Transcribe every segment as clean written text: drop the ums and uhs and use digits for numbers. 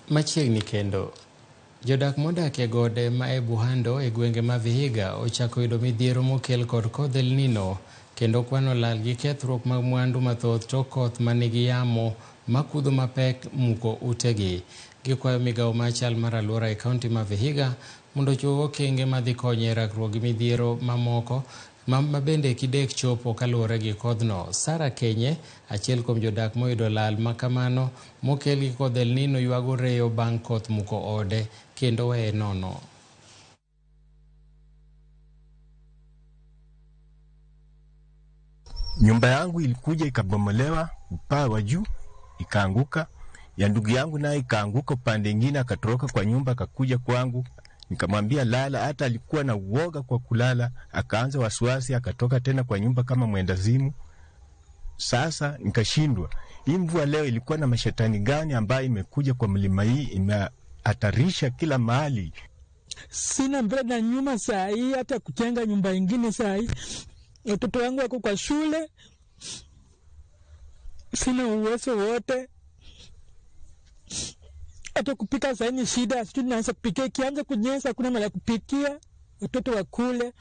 Machiegni kendo, jodak modak e gode ma e Buhando e gwenge ma Vihiga ochako yudo midhiero mokel kod kodh El Nino kendo kwano lal gi kethruok mag mwandu mathoth tok koth manigi yamo makudho mapek muko utegi. Gikwayo migawo mar chal mar alwora e kaunti ma Vihiga mondo ochiw okenge madhi konyo e rakruok gi midhiero mamoko ma bende kidek chopo kaluwore gi kodhno. Sara Kenye, achiel kuom jodak moyudo lal ma kamano mokel gi kodh El Nino ywago reyo bang' koth muko ode kendo weye nono. Nyumba yangu ilikuja ikabomolewa upaa wa juu ikaanguka, ya ndugu yangu naye ikaanguka upande ingine, akatoroka kwa nyumba akakuja kwangu, nikamwambia lala. Hata alikuwa na uoga kwa kulala, akaanza wasiwasi, akatoka tena kwa nyumba kama mwendazimu. Sasa nikashindwa, hii mvua leo ilikuwa na mashetani gani ambayo imekuja kwa mlima hii imehatarisha kila mahali. Sina mbele na nyuma saa hii, hata kujenga nyumba ingine saa hii. Watoto wangu wako kwa shule, sina uwezo wote, hata kupika saa hii ni shida. Sijui naanza kupikia, ikianza kunyesha hakuna mahali ya kupikia, watoto wakule.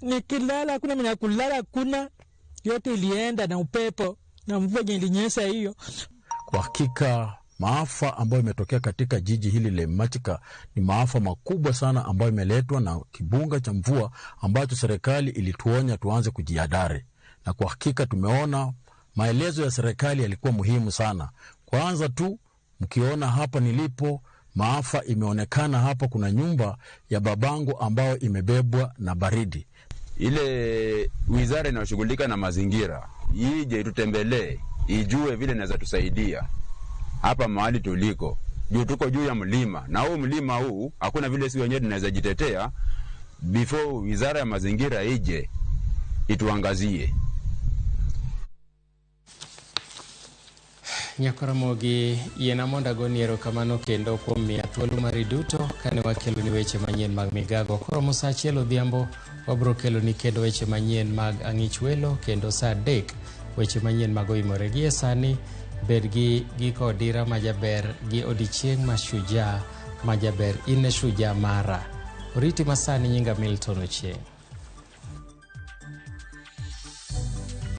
Nikilala hakuna mahali ya kulala, hakuna. Yote ilienda na upepo na mvua yenye ilinyesha hiyo. Kwa hakika maafa ambayo imetokea katika jiji hili la Macika ni maafa makubwa sana ambayo imeletwa na kibunga cha mvua ambacho serikali ilituonya tuanze kujihadhari, na kwa hakika tumeona maelezo ya serikali yalikuwa muhimu sana. Kwanza tu mkiona hapa nilipo, maafa imeonekana hapa. Kuna nyumba ya babangu ambayo imebebwa na baridi. Ile wizara inayoshughulika na mazingira ije itutembelee, ijue vile inaweza tusaidia hapa mahali tuliko, juu tuko juu ya mlima, na huu mlima huu hakuna vile si wenyewe tunaweza jitetea before wizara ya mazingira ije ituangazie. Nyakoramogi yiena mondo agoni erokamano kendo kuom miya thuolo mari duto kane wakeloni weche manyien mag migago. Koromo saa achiel odhiambo wabiro keloni kendo weche manyien mag ang'ich welo kendo saa 3 weche manyien mag oimore. Gie sani bed gi giko odira majaber gi odiechieng' ma shujaa majaber. In e shujaa mara. Oriti masani nyinga Milton Ochieng'.